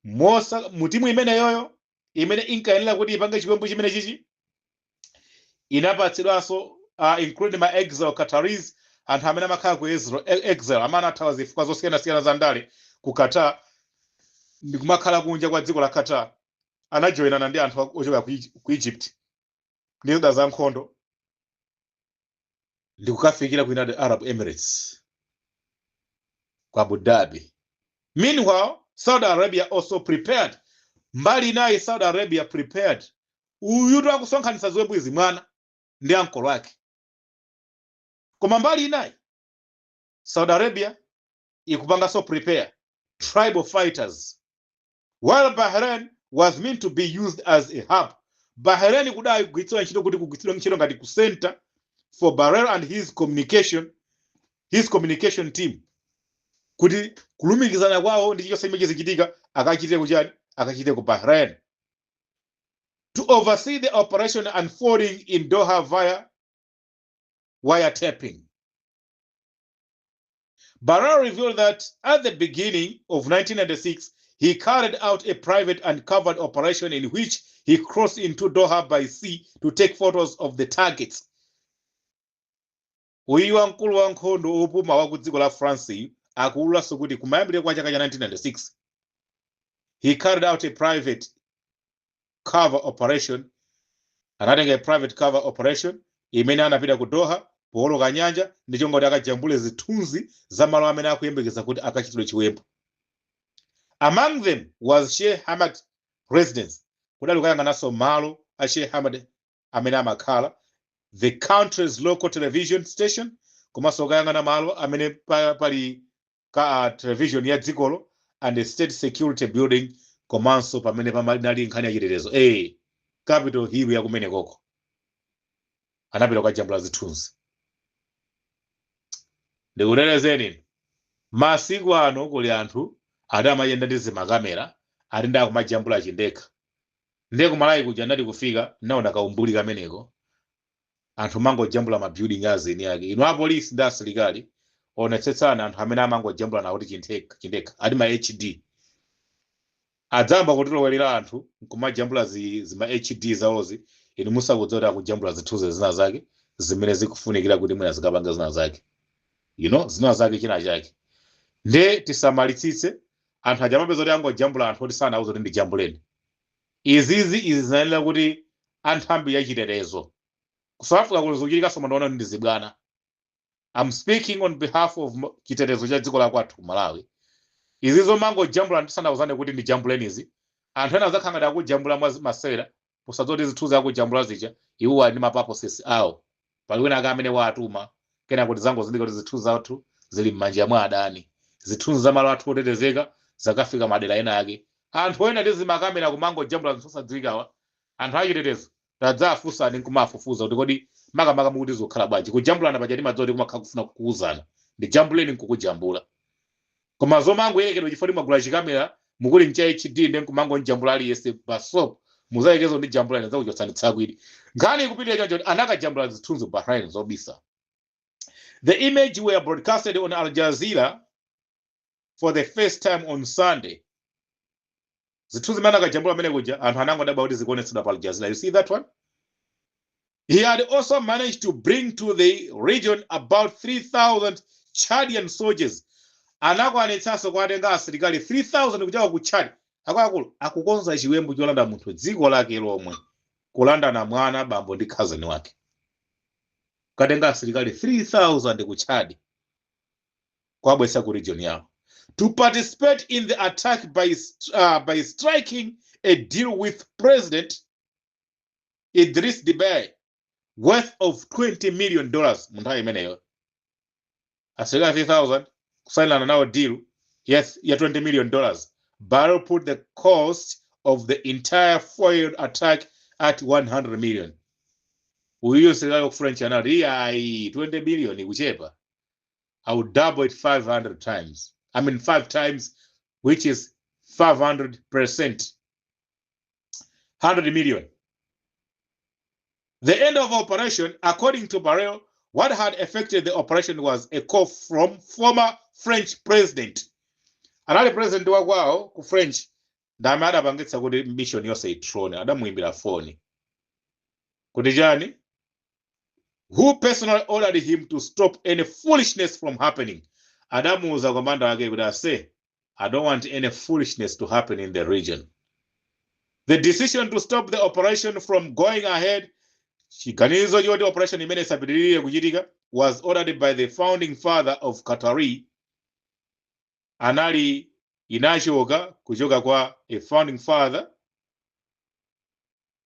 mosa mu timu imeneyoyo imene inkayenera kuti ipange chiwembu chimene chichi inapatsidwanso, including ma exile Qataris, anthu amene amakhala ku exile, amene athawa zifukwa zosiyanasiyana za ndale ku Qatar ndi kumakhala kunja kwa dziko la Qatar, anajoyinana ndi anthu ochoka ku Egypt ndi zida za nkhondo ndi kukafikira ku United Arab Emirates ku Abu Dhabi. Meanwhile, Saudi Arabia also prepared. Mbali inayi, Saudi Arabia prepared. Uyutu akusonkhanitsa ziwembu izi, mwana ndi ankolo ake, koma mbali inayi Saudi Arabia ikupanganso prepare tribal fighters, while Bahrain was meant to be used as a hub. Bahrain kudai kugwiritsidwa ntchito kuti kugwiritsidwa ntchito ngati ku center for Barrel and his communication team, kuti kulumikizana kwawo ndi chilichonse chimene chizichitika akachite kuchani? Akachite ku Bahrain, to oversee the operation unfolding in Doha via wiretapping. Barrel revealed that at the beginning of 1996, he carried out a private and covert operation in which he crossed into Doha by sea to take photos of the targets. Uyu wamkulu wa nkhondo opuma wa ku dziko la France akuwululanso kuti kumayambiriro kwa chaka cha 1996, he carried out a private cover operation. Anatenga a private cover operation imene anapita ku Doha powoloka nyanja ndi chongoti akajambule zithunzi za malo amene akuyembekeza kuti akachitidwe chiwembu. Among them was Sheikh Hamad residence. Kudali kukayang'ananso malo a Sheikh Hamad amene amakhala, the country's local television station, komanso kukayang'ana malo amene pali ka television ya dzikolo, and the state security building, komanso pamene pamanali nkhani ya chitetezo, Capitol Hill yakumenekoko. Anapita kukajambula zithunzi. Ndikutetezeni, masiku ano kuli anthu ati amayenda ndi zimakamera, ati ndi akumajambula chindekha. Ndiye kumalawi kuja ndati kufika naona kaumbuli kameneko, anthu mangojambula ma building azeni ake. Inu apolisi ndi asilikali, onetsetsani anthu amene amangojambula nawo kuti chindekha chindekha, ati ma HD. Adzamba kutilowerera anthu nkumajambula zima HD zawozi, inu musakudziwa kuti akujambula zithunzi zina zake zimene zikufunikira kuti mwina zikapanga zina zake, zina zake, china chake. Nde tisamalitsitse anthu aja amapeza kuti angojambula anthu oti sanauze kuti ndijambuleni izizi. Izi zinayenera kuti anthambi yachitetezo ku South Africa kuli zikuchitikanso, mandiona ndi zibwana. I'm speaking on behalf of chitetezo cha dziko la kwathu ku Malawi. Izi zomangojambula ndisanauzane kuti ndi jambulenizi, anthu ena azakhala ngati akujambula mwa masewera, posadzoti zithunzi akujambula zija iwo ali ndi ma purposes awo. Pali wina ake amene waatuma. Kena kuti zangozindika kuti zithunzi zathu zili m'manja mwa adani, zithunzi za malo athu otetezeka zakafika madera ena ake, anthu ena ndi zimakamera kumangojambula zinthu osadziwikawa. Anthu achitetezo tadzafunsani nkumafufuza kuti kodi makamaka mukuti zikukhala bwanji? Kujambulana paja timadziwa kuti kumakhala kufuna kukuwuzana, ndijambuleni nkukujambula, koma zomangoyerekedwa chifukwa timagula chikamera mukuli ncha HD ndi nkumangonjambula aliyense basop, muzayekezo ndi jambula ine zakuchotsani tsakwidi. Nkhani ikupitirira choncho, anakajambula zithunzi Bahrain zobisa. The image were broadcasted on Al Jazeera for the first time on Sunday. Zithunzi zimene anakajambula amene kuja, anthu anangodabwa kuti zikuonetsedwa pa Al Jazeera. You see that one? He had also managed to bring to the region about 3000 Chadian soldiers. Anakwanitsanso kuwatenga asilikali 3000 kuchoka ku Chad. Akuluakulu, akukonza chiwembu cholanda munthu dziko lake lomwe, kulandana mwana, bambo ndi cousin wake. Katenga asilikali 3000 ku Chad kuwabweretsa ku region yawo to participate in the attack by striking a deal with President Idris Deby worth of $20 million. Mu nthawi imeneyo asilikali 3000 kusainirana nawo deal, yes, ya $20 million. Barrel put the cost of the entire foiled attack at 100 million. Uyuyo msilikali wa French anati, "Iyayi, 20 million ikuchepa. I will double it 500 times, I mean 5 times, which is 500%, 100 million." The end of operation. According to Barrel, what had affected the operation was a call from former French president. Anali president wakwawo ku French ndame adapangitsa kuti mission yonse itrone. Adamuimbira foni kuti chani? Who personally ordered him to stop any foolishness from happening. Adamuuza commander wake kuti, "Ase, I don't want any foolishness to happen in the region." The decision to stop the operation from going ahead, chiganizo choti operation imene isapitirire kuchitika, was ordered by the founding father of Qatari. Anali inachoka kuchoka kwa a founding father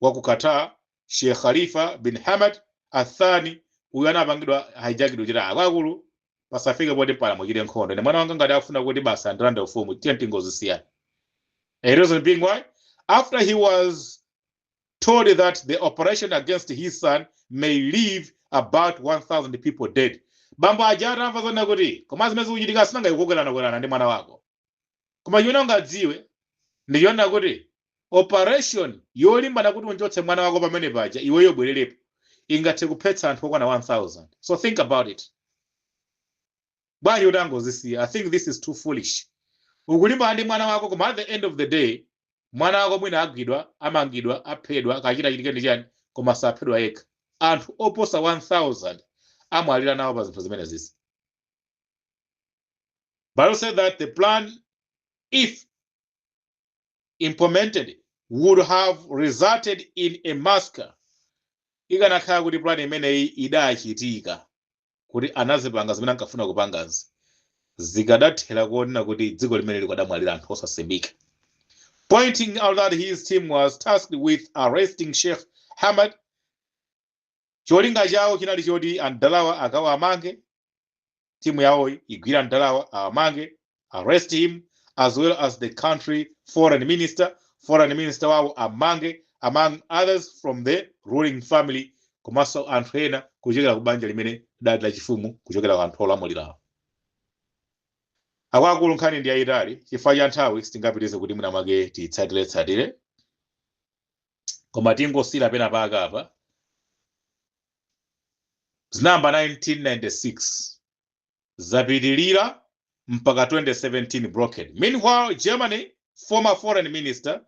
wa ku Qatar, Sheikh Khalifa bin Hamad Athani. Uyu anapangidwa hijackidwa chita akuluakulu, pasafike poti pala muchite nkhondo ine mwana wanga ngati afuna kuti basa andilande ufumu, tiye tingozisiyana. A reason being why, after he was told that the operation against his son may leave about 1000 people dead. Bambo aja atamva zona kuti koma zimene zikuchitika sinangayikokerana ndi mwana wako, koma chimene ungadziwe ndichiona kuti operation yolimbana kuti unchotse mwana wako pamene paja, iweyo bwererepo, ingathe kuphetsa anthu okwana 1000. So think about it. Bwanji kuti angozisiya? I think this is too foolish. Ukulimbana ndi mwana wako, koma at the end of the day mwana wako mwina agwidwa, amangidwa, aphedwa, kachita chitike ndi chani, koma saphedwa yekha. Anthu oposa 1000 amwalira nawo pa zinthu zimene zizi. Bible said that the plan, if implemented, would have resulted in a massacre. Ikanakhala kuti plan imeneyi idachitika, kuti anazipanga zimene ankafuna kupangazi, zikadathera kuonena kuti dziko limene likadamwalira anthu osasimbika. Pointing out that his team was tasked with arresting Sheikh Hamad, cholinga chawo chinali choti andalawa akawa amange, timu yawo igwira ndalawa awamange, arrest him as well as the country foreign minister, foreign minister wawo amange, among others from the ruling family, komanso anthu ena kuchokera ku banja limene dali lachifumu, kuchokera ku anthu olamulirawo. Akuluakulu, nkhani ndi yayitali. Chifukwa cha nthawi sitingapitirize kuti mwina mwake tiyitsatire-tsatire, koma tingosira pena paka apa. Zinayamba 1996, zapitilira mpaka 2017 blockade. Meanwhile, Germany former foreign minister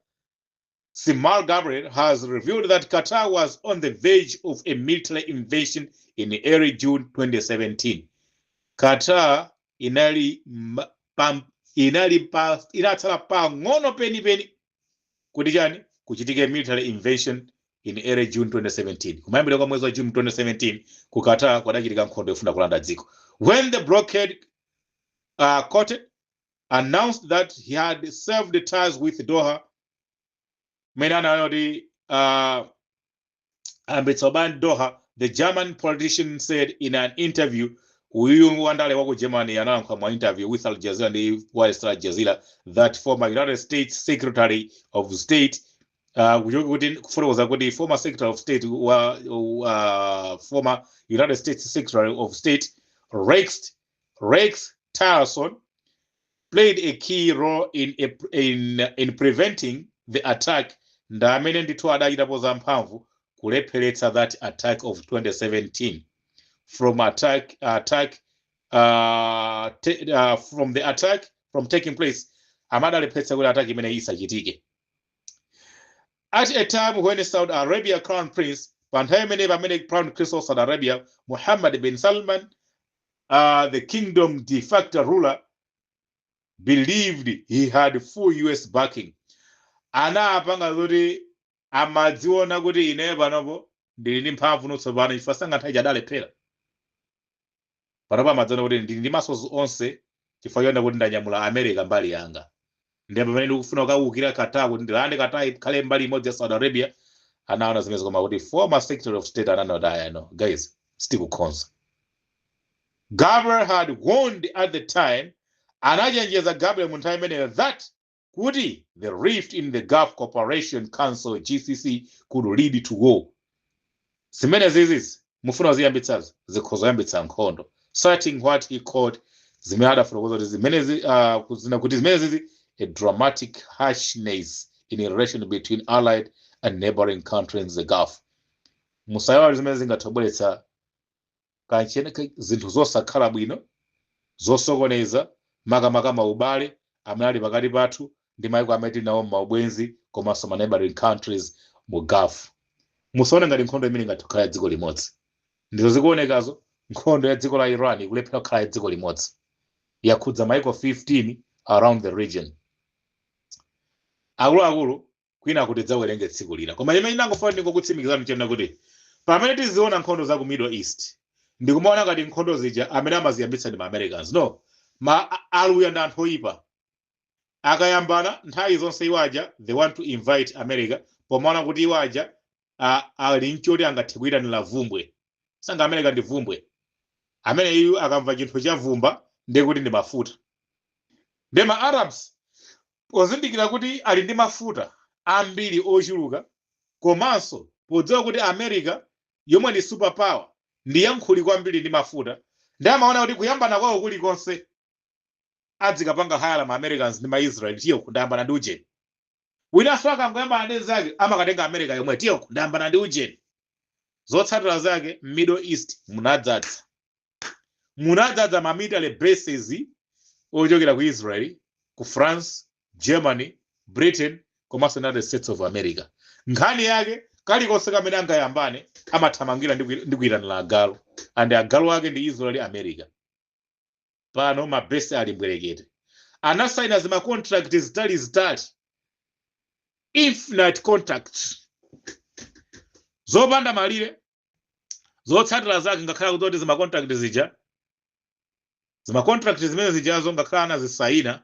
Sigmar Gabriel has revealed that Qatar was on the verge of a military invasion in early June 2017. Qatar inali inali pa inatsala pang'ono penipeni kuti chani? Kuchitike military invasion in early June 2017. Kumayambira kwa mwezi wa June 2017, ku Qatar kwadachitika nkhondo yofuna kulanda dziko. When the blockade quoted announced that he had severed ties with Doha. Mene anaona kuti ayambitsa ubale ndi Doha, the German politician said in an interview. Uyu wandale wa ku Germany analankhula mwa interview with Al Jazeera ndi wireless Al Jazeera that former United States Secretary of State, kuti kufotokoza kuti former Secretary of State wa former United States Secretary of State Rex Tillerson played a key role in preventing the attack. Ndi amene ndithu adachitapo zamphamvu kulepheretsa that attack of 2017 from attack attack from the attack from taking place. Amadalepheretsa kuti attack imene isachitike. At a time when Saudi Arabia Crown Prince, pa nthawi imene pamene Crown Prince of Saudi Arabia Muhammad bin Salman, the kingdom de facto ruler, believed he had full US backing. Anapanga zoti amadziona kuti ine panopo ndili ndi mphamvu notsopano, chifukwa sanga nthawi adalephera. Panopo amadziona kuti ndili ndi masozi onse chifukwa choona kuti ndanyamula America mbali yanga, ndiye pamene ndikufuna kukawukira Qatar kuti ndilande Qatar ikhale mbali imodzi ya Saudi Arabia. Anaona zimene, koma kuti former Secretary of State ananena kuti, "Aya, no guys, sitikukhonza." Gabriel had warned at the time, anachenjeza Gabriel mu nthawi imeneyo, that kuti the rift in the Gulf Cooperation Council, GCC, could lead to war. Zimene zizizi mufuna kuziyambitsazo zikhoza kuyambitsa nkhondo, citing what he called, zimene adafotokoza kuti zimenezi kuti zimene zizi a dramatic harshness in a relation between allied and neighboring countries in the Gulf. Musayiwale zimene zingathe kanchene zinthu zosakhala bwino, zosokoneza, makamaka maubale amene ali pakati pathu ndi maiko amene tili nawo maubwenzi komanso ma neighboring countries mu Gulf. Musaone ngati nkhondo imene ingathe kukhala ya dziko limodzi. Ndizo zikuonekazo, nkhondo ya dziko la Iran ikulephera kukhala ya dziko limodzi, yakhudza maiko 15 around the region. Akuluakulu, kwina kuti tidzawerenge tsiku lina, koma imene inangofuna ndingokutsimikizani chena kuti pamene tiziona nkhondo za ku Middle East, ndikumaona ngati nkhondo zija amene amaziyambitsa ndi ma Americans. No, ma aluya ndi anthu oyipa. Akayambana nthawi zonse iwaja they want to invite America, pomaona kuti iwaja ali nchoti angathe kuyitanira vumbwe. Sanga America ndi vumbwe amene iyu akamva chinthu cha vumba ndiye kuti ndi mafuta. Ndi ma Arabs pozindikira kuti ali ndi mafuta ambiri ochuluka, komanso podziwa kuti America yomwe ndi super power ndi yankhuli kwambiri ndi mafuta, ndi amaona kuti kuyambana kwawo kulikonse adzikapanga hire ma Americans ndi ma Israel. Tiyo kundayambana ndi ujeni. Winanso akangoyambana ndi nzake amakatenga America yomwe, tiyo kundayambana ndi ujeni. Zotsatira zake, Middle East munadzadza ma military bases ochokera ku Israel, ku France, Germany, Britain komanso United States of America. Nkhani yake, kalikonse kamene angayambane amathamangira ndi kuyitanira agalu, and agalu ake ndi Israel, America. Pano ma base ali mbwerekete, anasaina zima contract zitali zitali, infinite contracts zopanda malire. Zotsatira zake, ngakhale kuti zima contract zija, zima contract zimene zijazo ngakhale anazisaina,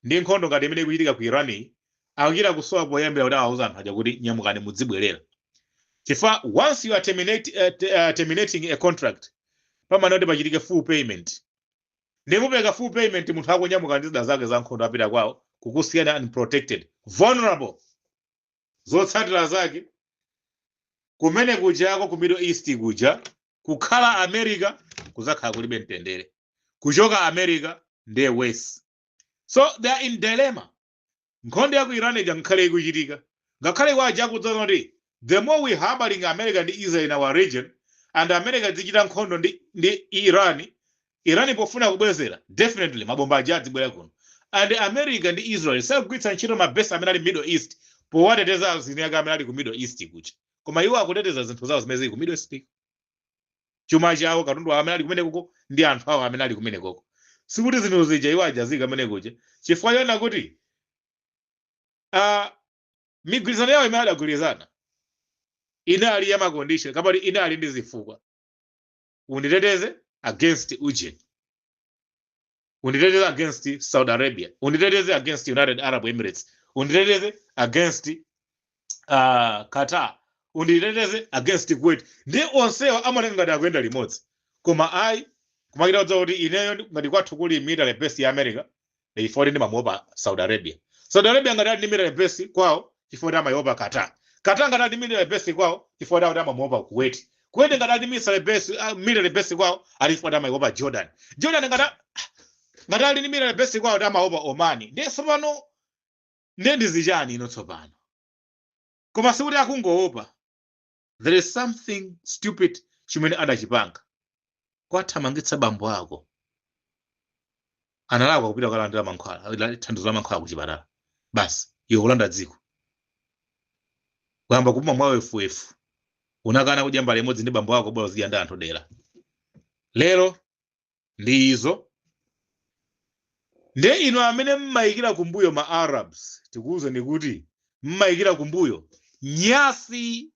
ndi nkhondo ngati imene ikuchitika ku Irani, akuchita kusowa poyambira kuti awauza anthu aja kuti nyamukani mudzibwerera, chifukwa once you are terminating a contract, pamene kuti pachitike full payment. Ndimupeka full payment, munthu akunyamuka ndi zida zake za nkhondo apita kwawo, kukusiyana unprotected, vulnerable. Zotsatira zake, kumene kujako ku Middle East kuja kukhala America kuzakhala kulibe mtendere, kuchoka America ndiye worse. So they are in dilemma. Nkhondo ya ku Iran ija ngakhale ikuchitika, ngakhale kwaja akudzaona kuti the more we harboring America ndi Israel in our region and America zichita nkhondo ndi Iran, Iran pofuna kubwezera definitely mabomba aja adzibwera kuno, and America ndi Israel sakugwiritsa ntchito ma base amene ali Middle East powateteza azini ake amene ali ku Middle East kuja, koma iwo akuteteza zinthu zawo zimene zili ku Middle East, chuma chawo, katundu amene ali kumene koko ndi anthu awo amene ali kumene koko. Sikuti zinthu zija iwo ajazika kumene kuja, chifukwa chona kuti migwirizano yawo imene adagwirizana inali ya ma condition kapati inali ndi zifukwa: unditeteze against ujeni. Unditeteze against Saudi Arabia, unditeteze against United Arab Emirates, unditeteze against Qatar, unditeteze against Kuwait. Ndi onsewa amaoneka ngati akuyenda limodzi, koma ayi. Kumakita kudza kuti ineyo ngati kwathu kuli military base ya America, chifukwa kuti ndimamuopa Saudi Arabia. Saudi Arabia ngati ali ndi military base kwawo, chifukwa kuti amaiopa Qatar. Qatar ngati ali ndi military base kwawo, chifukwa kuti amamuopa Kuwait. Kuwait ngati ali ndi military base kwawo, ali chifukwa kuti amaiopa Jordan. Jordan ngati ali ndi military base kwawo, kuti amaopa Omani. Ndiye tsopano ndiye ndizichani ino tsopano? Koma sikuti akungoopa. There is something stupid chimene adachipanga kwathamangitsa bambo ako. Analakwa kupita kukalandira mankhwala, thandizo la mankhwala kuchipatala basi. Iwe kulanda dziko, kuyamba kupuma mwa wefuwefu. Unakana kudya mbale imodzi ndi bambo ako, bora uzidya ndi anthu dera. Lero ndi izo. Ndiye inu amene mmayikira kumbuyo ma Arabs, tikuwuzeni kuti mmayikira kumbuyo nyasi.